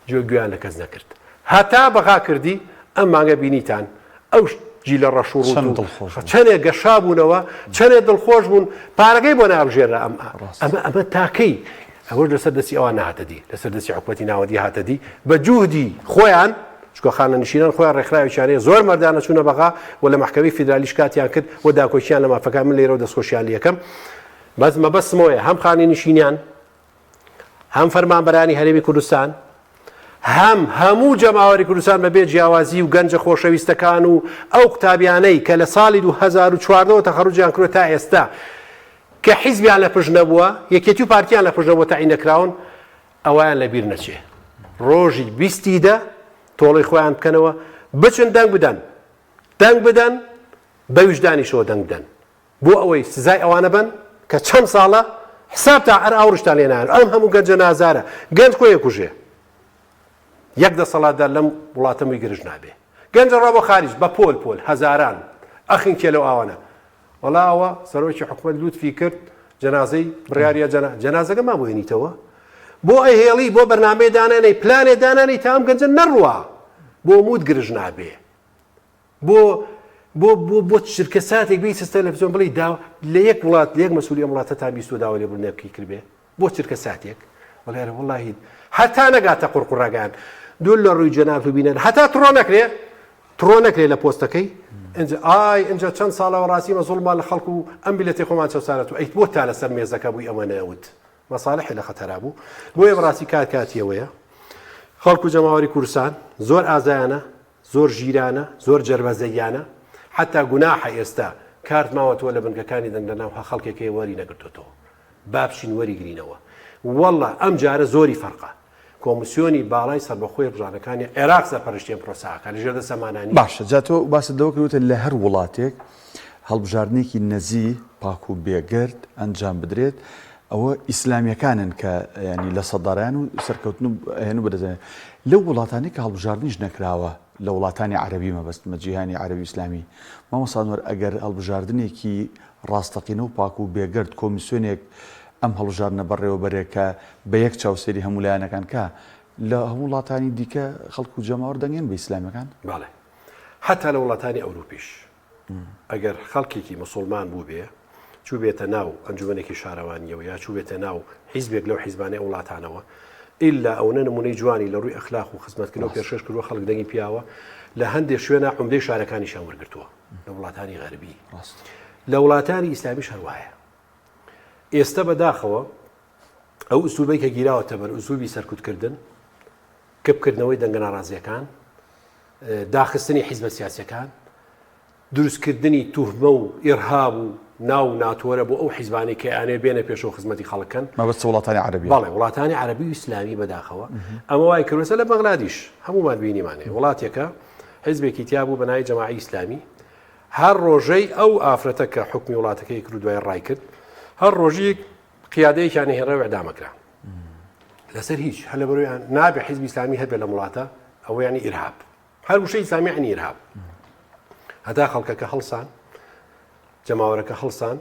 جۆ گوێیان لە کەس نەکرد هەتا بەغا کردی ئەم مانگە بینیتان ئەو جیلە ڕەش و ڕووت و چەنێ گەشا بوونەوە چەنێ دڵخۆش بوون پارەکەی بۆ نابژێرە ئەم ئەمە ئەمە تاکەی ئەوەش لەسەر دەستی ئەوان نهاتە دی لەسەر دەستی حکوومەتی ناوەندی هاتە دی بە جوهدی خۆیان چکە خانەنشینان خۆیان ڕێکخراوێکیان هەیە زۆر مەردانە چوونە بەغا و لە مەحکەمەی فیدرالیش کاتیان کرد و داکۆکیان لە مافەکان من لێرەوە دەستخۆشیان لێکەم بەس مەبەستم ئەوەیە هەم خانەنشینیان هەم فەرمانبەرانی هەرێمی کوردستان هەم هەموو جەماوەری کوردستان بەبێ جیاوازی و گەنجە خۆشەویستەکان و ئەو قوتابیانەی کە لە ساڵی 2014ەوە تەخەڕوجیان کردووە تا ئێستا کە حیزبیان لە پشت نەبووە یەکێتی و پارتیان لە پشت نەبووە تەعین نەکراون ئەوەیان لە بیر نەچێ ڕۆژی بیستی دە تۆڵەی خۆیان بکەنەوە بچن دەنگ بدەن دەنگ بدەن بە ویژدانیشەوە دەنگ بدەن بۆ ئەوەی سزای ئەوانە بەن کە چەند ساڵە حسابتان هەر ئاوڕیشتان لێ نایەن ئەم هەموو گەنجە نازارە گەنج خۆی ئەکوژێ یەک دەسەڵاتدار لەم وڵاتە مووی گرژ نابێ گەنجە ڕا بۆ خاریج بە پۆل پۆل هەزاران ئەخنکێ لەو ئاوانە وەڵا ئەوە سەرۆکی حکومەت لوتفی کرد جەنازەی بڕیاریە جەنا جەنازەکە ما بۆ هێنیتەوە بۆ ئەهێڵی بۆ بەرنامەی دانانەی پلانێ دانانی تا ئەم گەنجە نەڕوا بۆ موت گرژ نابێ بۆ بۆ بۆ بۆ چرکە ساتێک بێیتە تەلەفزیۆن بڵێی داوا لە یەک وڵات لە یەک مەسولی ئەم وڵاتەتان بیستووە داوا لێبوردنێکی کردبێ بۆ چرکە ساتێک بڵێ ئەرێ وەڵاهی هەتا نەگاتە قوڕقوڕەکان دوور لە ڕووی جەنابت و بینەر هەتا تڕۆ نەکرێ تڕۆ نەکرێ لە پۆستەکەی ئینجا ئای ئینجا چەند ساڵەوە ڕاستی مە زوڵمان لە خەڵک و ئەم میللەتی خۆمان چەوسانەت و ئەی بۆ تا لەسەر مێزەکە بووی ئەوە نەوت مەسالحی لە خەتەرا بوو بۆیە بەڕاستی کات کاتیەوەیە خەڵک و جەماوەری کوردستان زۆر ئازایانە زۆر ژیرانە زۆر جەربەزەییانە حەتا گوناحە ئێستا کارت ماوەتەوە لە بنکەکانی دەنگدەناو هە خەڵکێک هەیە وەری نەگرتۆتەوە با بچین وەری گرینەوە واللە ئەم جارە زۆری فەرقە کۆمسیۆنی باڵای سەربەخۆی هەڵبژاردنەکانی عێراق سەرپەرشتی ئەم پرۆسە ئەکا لە ژێر دەستەمانا نییە. باشە جا تۆ باست لەوە کرد وتت لە هەر وڵاتێک هەڵبژاردنێکی نەزیه پاک و بێگەرد ئەنجام بدرێت ئەوە ئیسلامیەکانن کە ینی لە سەدارایان و سەرکەوتن و ئەهێن و بەدەستێن لەو وڵاتانەی کە هەڵبژاردنیش نەکراوە لە وڵاتانی عەرەبی مەبەستمە جیهانی عەرەبی ئیسلامی مامۆستا ئەنوەر ئەگەر هەڵبژاردنێکی ڕاستەقینە و پاک و بێگەرد کۆمیسیۆنێک ئەم هەڵبژاردنە بەڕێوەبەرێ کە بە یەک چاو سەیری هەموو لایەنەکان کا لە هەموو وڵاتانی دیکە خەڵک و جەماوەر دەنگێن بە ئیسلامیەکان؟ بەڵێ حەتا لە وڵاتانی ئەوروپیش ئەگەر خەڵکێکی مسوڵمان بووبێ چووبێتە ناو ئەنجومەنێکی شارەوانیەوە یا چووبێتە ناو حیزبێک لەو حیزبانەی ئەو وڵاتانەوە ئیلا ئەونە نمونەی جوانی لە ڕووی ئەخلاق و خزمەتکردنەوە پێشکەش کردووە خەڵک دەنگی پیاوە لە هەندێک شوێنە عومدەی شارەکانیشیان وەرگرتووە. لە وڵاتانی غەربی ڕاست لە وڵاتانی ئیسلامیش هەروایە ئێستا بەداخەوە ئەو ئوسلوبەی کە گیراوەتە بەر ئوسلوبی سەرکوتکردن کپکردنەوەی دەنگە ناڕازیەکان داخستنی حیزبە سیاسەکان دروستکردنی توهمە و ئیرهاب و ناو و ناتۆرە بۆ ئەو حیزبانەی کە ئەیانەوێت بێنە پێشەوە خزمەتی خەڵک کەن. مەبەست وڵاتانی عەرەبیە؟ بەڵێ وڵاتانی عەرەبی و ئیسلامی بەداخەوە ئەمە وای کردووە. ئێستا لە بەغدادیش هەموومان بینیمان هەیە وڵاتێکە حیزبێکی تیا بوو بە ناوی جەماعی ئیسلامی هەر ڕۆژەی ئەو ئافرەتە کە حوکمی وڵاتەکەی کرد و دوای ڕای کرد هەر ڕۆژیک قیادەیەکیان هێنرا و ئیعدامە کرا لەسەر هیچ هەر لەبەرەوەیان نابێ حیزبی ئیسلامی هەبێ لەم وڵاتە ئەوە یانی ئیرهاب. هەر وشەی ئیسلامی یەعنی ئیرهاب. هەتا خەڵکەکە هەڵسان، جەماوەرەکە هەڵسان،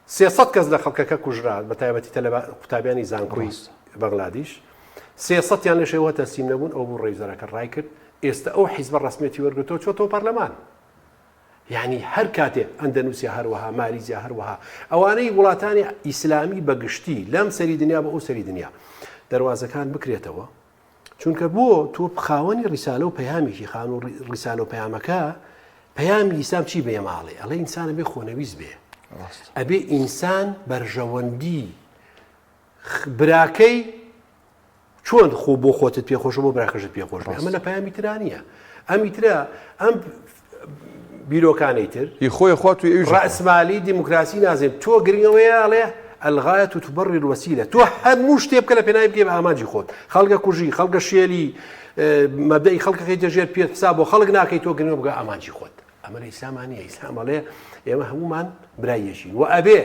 300 کەس لە خەڵکەکە کوژرا، بە تایبەتی تەلەبە قوتابیانی زانکۆی بەغلادیش. 300یان لە شێوە تەسلیم نەبوون، ئەو بوو ڕێزەرەکە ڕای کرد. ئێستا ئەو حیزبە ڕەسمیەتی وەرگرتەوە چۆتەوە پەرلەمان. یعنی هەر کاتێ ئەندەنوسیا هەروەها مالیزیا هەروەها ئەوانەی وڵاتانی ئیسلامی بەگشتی لەم سەری دنیا بۆ ئەو سەری دنیا دەروازەکان بکرێتەوە چونکە بۆ تۆ خاوەنی ڕیسالە و پەیامێکی خان و ڕیسالە و پەیامەکە پەیامی ئیسلام چی بە ئێمە ئەڵێ ئەڵێ ئینسان ئەبێ خۆنەویست بێ ئەبێ ئینسان بەرژەوەندی براکەی چۆن خۆ بۆ خۆتت پێخۆشە بۆ براکەشت پێخۆش بێ ئەمە لە پەیامی ترا نییە ئەمی ترە ئەم بیرۆکانەی تر هی خۆی خوات و ئەویش ڕەئسمالی دیموکراسی نازێن تۆ گرنگەوەیە ئەڵێ الغایە تبرر الوسیلە تۆ هەموو شتێ بکە لە پێناوی بگەی بە ئامانجی خۆت خەڵکە کوژی خەڵکە شێلی مەبدەئی خەڵکەکەی دەژێر پێت حساب بۆ خەڵک ناکەی تۆ گرنگە بگە ئامانجی خۆت ئەمە لە ئیسلاما نییە ئیسلام ئەڵێ ئێمە هەمومان برای یەکین و ئەبێ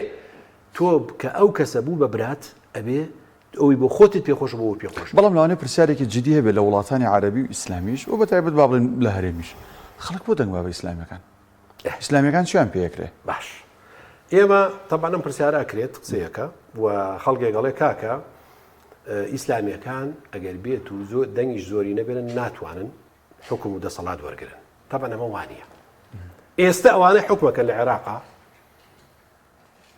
تۆ کە ئەو کەسە بوو بە برات ئەبێ ئەوی بۆ خۆتت پێخۆشە بۆ ئەو پێخۆش بێ. بەڵام لەوانەیە پرسیارێکی جدی هەبێت لە وڵاتانی عەرەبی و ئیسلامیش و بەتایبەت با بڵێین لە هەرێمیش خەڵک بۆ دەنگ با بە ئیسلامیەکان؟ ئیسلامیەکان چیان پێ ئەکرێ؟ باش ئێمە تەبعەن ئەم پرسیارە ئەکرێت قسەیەکە و خەڵکێک ئەڵێ کاکە ئیسلامیەکان ئەگەر بێت و زۆر دەنگیش زۆری نەبێنن ناتوانن حکوم و دەسەڵات وەرگن تەبعەن ئەمە وانە ئێستا ئەوانەی حکومەکەن لە عێراقا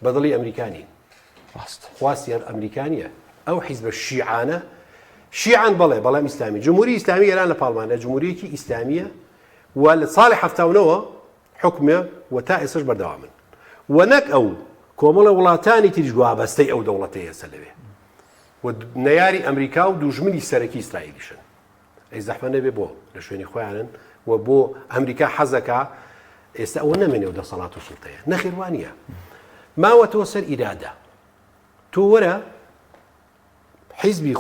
بە دڵی ئەمریکا نین. ڕاستە. خواستی هەر ئەمریکا نییە. ئەو حیزبە شیعانە شیعەن بەڵێ بەڵام ئیسلامی. جمهوری ئیسلامی ئێران لە پاڵمانە جمهوریەکی ئیسلامییە و لە ساڵی 79ەوە حکومە و تا ئێستاش بەردەوامن. و نەک ئەو کۆمەڵە وڵاتانی تریش وابەستەی ئەو دەوڵەتەیە ئێستا لەوێ و نەیاری ئەمریکا و دوژمنی سەرەکی ئیسرائیلیشن. ئەی زەحمە نەبێ بۆ لە شوێنی خۆیانن و بۆ ئەمریکا حەزەکا ئێستا ئەوە نەمێنێ و دەسەڵات و سوڵتەیە نەخێر وانە ماوەتەوە سەر ئیرادە تۆ وەرە حیزبی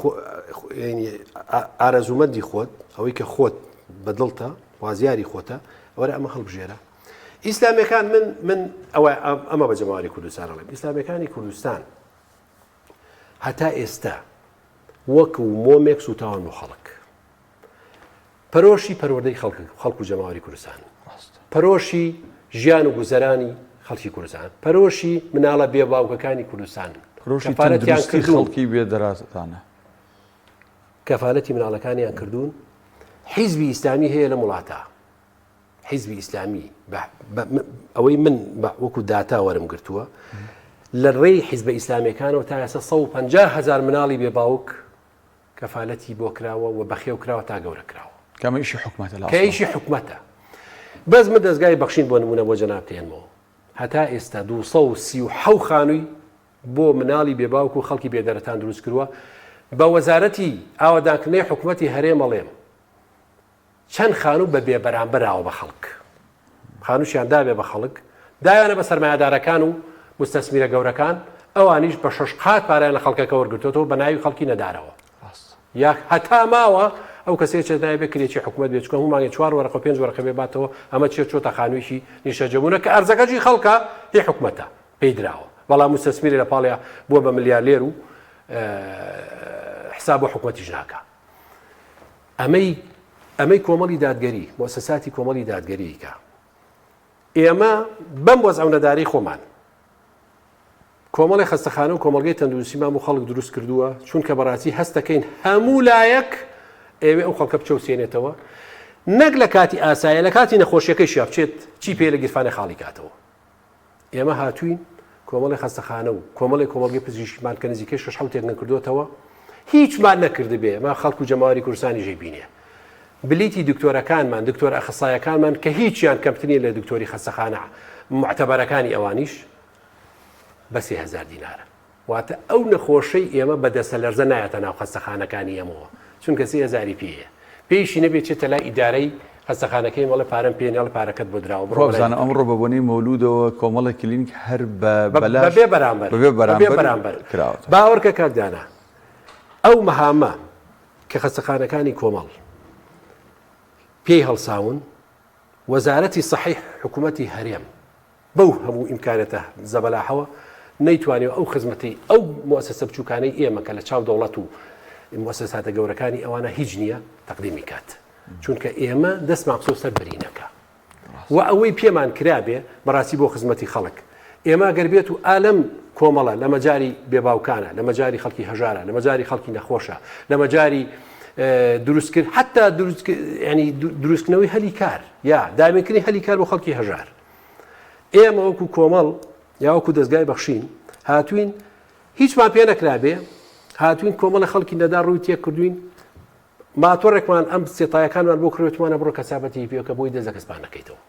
ئارەزومەندی خۆت ئەوەی کە خۆت بەدڵتە وازیاری خۆتە وەرە ئەمە هەڵبژێرە ئیسلامیەکان من من ئەوە ئەمە بە جەماوەری کوردستان ئەڵێم ئیسلامیەکانی کوردستان هەتا ئێستا وەکو مۆمێک سوتاون بۆ خەڵک. پەرۆشی پەروەردەی خەڵک خەڵک و جەماوەری کوردستان. پەرۆشی ژیان و گوزەرانی خەڵکی کوردستان. پەرۆشی مناڵە بێ باوکەکانی کوردستان. پەرۆشی تەندروستی خەڵکی بێ دەراتانە. کەفالەتی مناڵەکانیان کردوون. حیزبی ئیسلامی هەیە لەم وڵاتە. حیزبی ئیسلامی ئەوەی من وەکو داتا وەرم گرتووە لە ڕێی حیزبە ئیسلامیەکانەوە تا ئێستا 150 هزار مناڵی بێ باوک کەفالەتی بۆ کراوە و بەخێو کراوە تا گەورە کراوە کەمە ئیشی حکومەتە کە ئیشی حکومەتە بەس من دەستگای بەخشین بۆ نمونە بۆ جەناب تێنمەوە هەتا ئێستا 237 خانووی بۆ مناڵی بێ باوک و خەڵکی بێدەرەتان دروست کردووە بە وەزارەتی ئاوەدانکردنەوەی حکومەتی هەرێم ئەڵێم چەند خانوو بە بێ بەرامبەر داوە بە خەڵک. خانووشیان دابێ بە خەڵک، دایانە بە سەرمایەدارەکان و موستەسمیرە گەورەکان، ئەوانیش بە شەش قات پارەیان لە خەڵکەکە وەرگرتۆتەوە بە ناوی خەڵکی نەدارەوە. یا هەتا ماوە ئەو کەسەی چێت ناوی بێ کرێچی حکومەت بێ چونکە هەموو مانگێ چوار وەرەقە و پێنج وەرەقە بێ باتەوە ئەمە چێ چۆتە خانوویەکی نیشتەجێبوونە کە ئەرزەکەشی خەڵکە هی حکومەتە پێی دراوە بەڵام موستەسمیرێ لە پاڵیا بووە بە ملیارلێر و حساب بۆ حکومەتیش ناکا. ئەمەی ئەمەی کۆمەڵی دادگەری، موئەسەساتی کۆمەڵی دادگەریی کە ئێمە بەم وەزع و نەدارەی خۆمان کۆمەڵی خەستەخانە و کۆمەڵگەی تەندروستیمان بۆ خەڵک دروست کردووە، چونکە بەڕاستی هەست دەکەین هەموو لایەک ئەیەوێ ئەو خەڵکە بچەوسێنێتەوە، نەک لە کاتی ئاسایە، لە کاتی نەخۆشیەکەیشیا بچێت چی پێ لە گیرفانێ خاڵی کاتەوە. ئێمە هاتووین کۆمەڵی خەستەخانە و کۆمەڵی کۆمەڵگەی پزیشکیمان کە نزیکەی شەش حەوتێک نەکردوێتەوە هیچمان نەکردبێ ئەمە خەڵک و جەماوەری کوردستانی ژێ بینێ. بلیتی دکتۆرەکانمان، دکتۆر ئەخسایەکانمان کە هیچیان کەمتر نیە لە دکتۆری خەستەخانە موعتەبەرەکانی ئەوانیش بە 3000 دینارە. واتە ئەو نەخۆشەی ئێمە بە دەستە لەرزە نایەتە ناو خەستەخانەکانی ئێمەوە چونکە سێ هەزاری پێیە. پێیشی نەبێ چێتە لای ئیدارەی خەستەخانەکەی ئێمە ئەڵێ پارەم پێ نیە ئەڵێ پارەکەت بۆ دراوە بڕۆ بەلای وابزانم ئەمڕۆ بە بۆنەی مەولودەوە کۆمەڵێک کلینیک هەر بە بەلاش بەبێ بەرامبەر بەبێ بەبێ بەرامبەر بەرامبەر کراوەتەوە. باوەڕکە کاک دانا ئەو مەهامە کە خەستەخانەکانی کۆمەڵ پێی هەڵساون وەزارەتی سەحەی حکوومەتی هەرێم بەو هەموو ئیمکانەتە زەبەلاحەوە نەیتوانیوە ئەو خزمەتەی ئەو موئەسەسە بچووکانەی ئێمە کە لە چاو دەوڵەت و موئەسەساتە گەورەکانی ئەوانە هیچ نییە تەقدیمی کات چونکە ئێمە دەستمان قسە سەر برینەکە و ئەوەی پێمان کرابێ بەڕاستی بۆ خزمەتی خەڵک ئێمە گەر بێت و ئالەم کۆمەڵە لە مەجاری بێباوکانە لە مەجاری خەڵکی هەژارە لە مەجاری خەڵکی نەخۆشە لە مەجاری دروستکرد حتا ینی دروستکردنەوەی هەلی کار یا دابینکردنی هەلی کار بۆ خەڵکی هەژار ئێمە وەکو کۆمەڵ یا وەکو دەستگای بەخشین هاتوین هیچمان پێ نەکرابێ هاتوین کۆمەڵە خەڵکی نەدا ڕووی تێک کردوین ماتۆڕێکمان ئەم سێتایەکانمان بۆ کڕێتمانە بڕۆ کەسابەتی پێکە بۆی دەست لە کەسمان نەکەیتەوە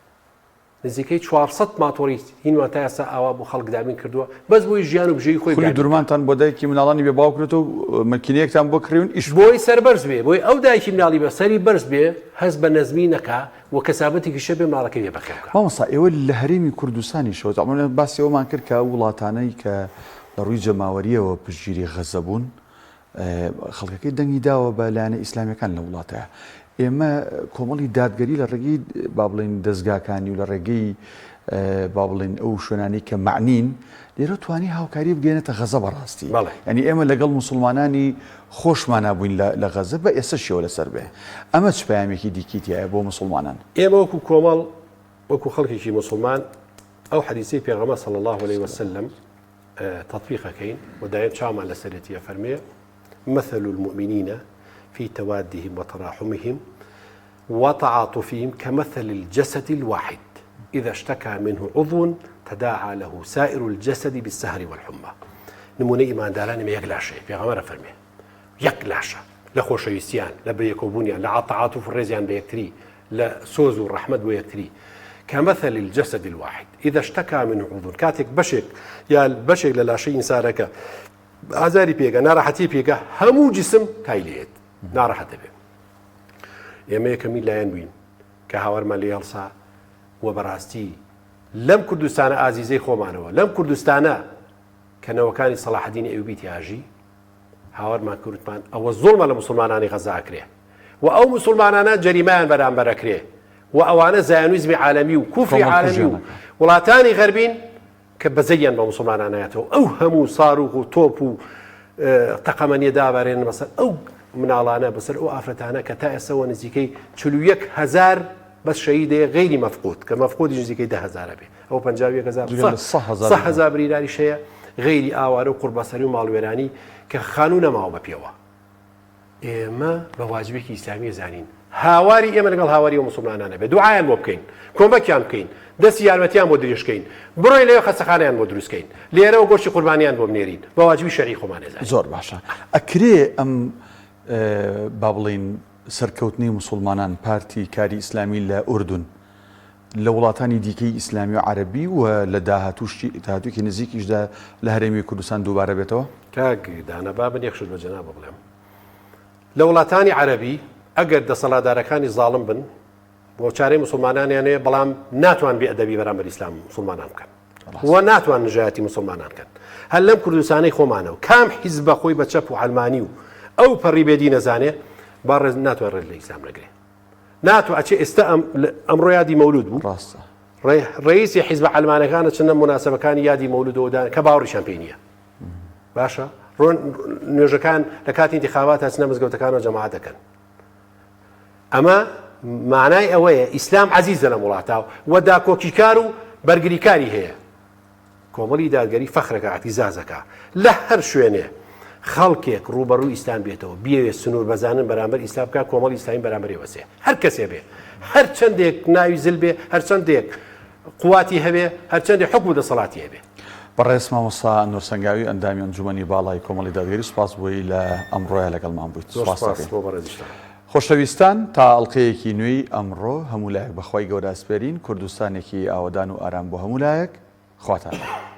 نزیکەی 400 ماتۆڕی هینوان تا ئێستا ئاوا بۆ خەڵک دابین کردووە بەس بۆی ژیان و بژێوی خۆی خولی دابین درمانتان بۆ دایکی مناڵانی بێ باوک کرێتەوە و مەکینەیەکتان بۆ کڕیون ئیش بکەن. بۆی سەربەرز بێ بۆی ئەو دایکی مناڵی بە سەری بەرز بێ هەست بە نەزمی نەکا و کەسابەتێکیش هەبێ مناڵەکەی بێ بەخێو بکا. مامۆستا ئێوە لە هەرێمی کوردستانیشەوە تەبعەن باسی ئەوەمان کرد کە ئەو وڵاتانەی کە لە ڕووی جەماوەرییەوە پشتگیری غەزە بوون خەڵکەکەی دەنگی داوە بە لایەنە ئیسلامیەکان لە وڵاتە ئێمە کۆمەڵی دادگەری لە ڕێگەی با بڵێین دەزگاکانی و لە ڕێگەی با بڵێین ئەو شوێنانی کە معنین لێرە توانی هاوکاری بگەێنێتە غەزە بەڕاستی ینی ئێمە لەگەڵ مسلمانانی خۆشمانە بووین لە غەزە بە ئێستا شێوە لەسەر بێ ئەمە چ پەیامێکی دیکی تایە بۆ مسلمانان ئێمە وەکو کۆمەڵ وەکو خەڵکێکی مسلمان ئەو حەدیسەی پێغەمبەر صلی الله علیه وسلم تطبیق ئەکەین و دایم چاومان لەسەرێتی ئەفەرموێ، مثل المؤمنین فی توادهم وتراحمهم وتعاطفهم كمثل الجسد الواحد إذا اشتكى منه عضو تداعى له سائر الجسد بالسهر والحمى نمونەی ئیماندارانی مە یەک لاشەیە پێغەمبەر ئەفەرموێ یەک لاشە لە خۆشەویستیان لە بەیەکەوبوونیان لە عتعاطف و ڕێزیان بە یەکتری لە سۆز و ڕەحمەت بۆ یەکتری، کمثل الجسد الواحد اذا اشتکا منه عضو، کاتێک بەشێک یا بەشێک لە لاشەی ئینسانەکە ئازاری پێگە ناڕەحەتی پێگە هەموو جسم تای لێت ناڕەحەت دەبێت. ئێمە یەکەمین لایەن بووین کە هاوارمان لێ هەڵسا و بەڕاستی لەم کوردستانە ئازیزەی خۆمانەوە لەم کوردستانە کە نەوەکانی سەڵاحەدینی ئەیوبی تیاژی هاوارمان کرد وتمان ئەوە زوڵمە لە موسڵمانانی غەزە ئەکرێ و ئەو موسڵمانانە جەریمەیان بەرامبەر ئەکرێ و ئەوانە زایۆنیزمی عالەمی و کوفری عالەمی و وڵاتانی غەربین کە بەزەیان بە موسڵمانان نایەتەوە ئەو هەموو ساروخ و تۆپ و تەقەمەنیە دابارێن بەسەر ئەو مناڵانە بەسەر ئەو ئافرەتانە کە تا ئێستەوە نزیکەی 41 هزار بەس شەهیدەیە غەیری مەفقود کە مەفقودیش نزیکەی 10 هزارە بێ ئەو 51 هزار 100 هزار برینداریش هەیە غەیری ئاوارە و قوڕبەسەری و ماڵوێرانی کە خانوو نەماوە بە پێوە. ئێمە بە واجبێکی ئیسلامی زانین هاواری ئێمە لەگەڵ هاواری ئەو موسڵمانانە بێ، دوعایان بۆ بکەین، کۆمەکیان بکەین، دەستی یارمەتیان بۆ درێژ کەین، بڕۆین لەوێ خەستەخانەیان بۆ دروست کەین، لێرەوە گۆشتی قوربانیان بۆ بنێرین، بە واجبی شەرعی خۆمان ئەزانین. زۆر باشە ئەکرێ ئەم با بڵێین سەرکەوتنەی موسوڵمانان پارتی کاری ئیسلامی لە ئوردون لە وڵاتانی دیکەی ئیسلامی و عەرەبی و لە داهاتووشی داهاتوویەکی نزیکیشدا لە هەرێمی کوردستان دووبارە بێتەوە؟ کاک دانا با من یەک شت بە جەنابت بڵێم لە وڵاتانی عەرەبی ئەگەر دەسەڵاتدارەکانی زاڵم بن بۆ چارەی مسلمانانیان هەیە بەڵام ناتوان بێ ئەدەبی بەرامبەر ئیسلام مسلمانان بکەن و ناتوان نژایەتی مسلمانان کەن هەر لەم کوردستانەی خۆمانەوە کام حیزب بە خۆی بە چەپ و عەلمانی و ئەو پەڕی بێدی نەزانێ با ڕێز ناتوان ڕێز لە ئیسلام نەگرێ ناتوە ئەچێ ئێستا ئەمڕۆ یادی مەولود بوو ڕاستە ڕئیسی حیزبە عەلمانەکانە چنە موناسبەکانی یادی مەولودەوە دان کە باوەڕیشان پێی نییە باشە ڕۆن نوێژەکان لە کاتی انتخابات هەچنە مزگەوتەکانەوە جەماعەت دەکەن ئەمە معنای ئەوەیە ئیسلام عەزیزە لەم وڵاتە و داکۆکیکار و بەرگریکاری هەیە کۆمەڵی دادگەری فەخرەکە ئیعتیزازەکە لە هەر شوێنێ خەڵکێک ڕووبەڕووی ئیسلام بێتەوە بیەوێ سنوور بەزانن بەرامبەر ئیسلام بکا کۆمەڵی ئیسلامی بەرامبەری وەسێ هەر کەسێ بێ هەر چەندێک ناوی زل بێ هەر چەندێک قوواتی هەبێ هەر چەندێک حوکم و دەسەڵاتی هەبێ. بەڕێز مامۆستا ئەنوەر سەنگاوی ئەندامی ئەنجومەنی باڵای کۆمەڵی دادگەری سوپاس بۆی لە ئەمڕۆیا لەگەڵمان بوویت. زۆر سوپاس بۆ بەڕێزیشتان. خۆشەویستان تا ئەڵقەیەکی نوێی ئەمڕۆ هەموو لایەک بەخوای گەورە ئەسپێرین کوردستانێکی ئاوەدان و ئارام بۆ هەموو لایەک خواتان لەگەڵ.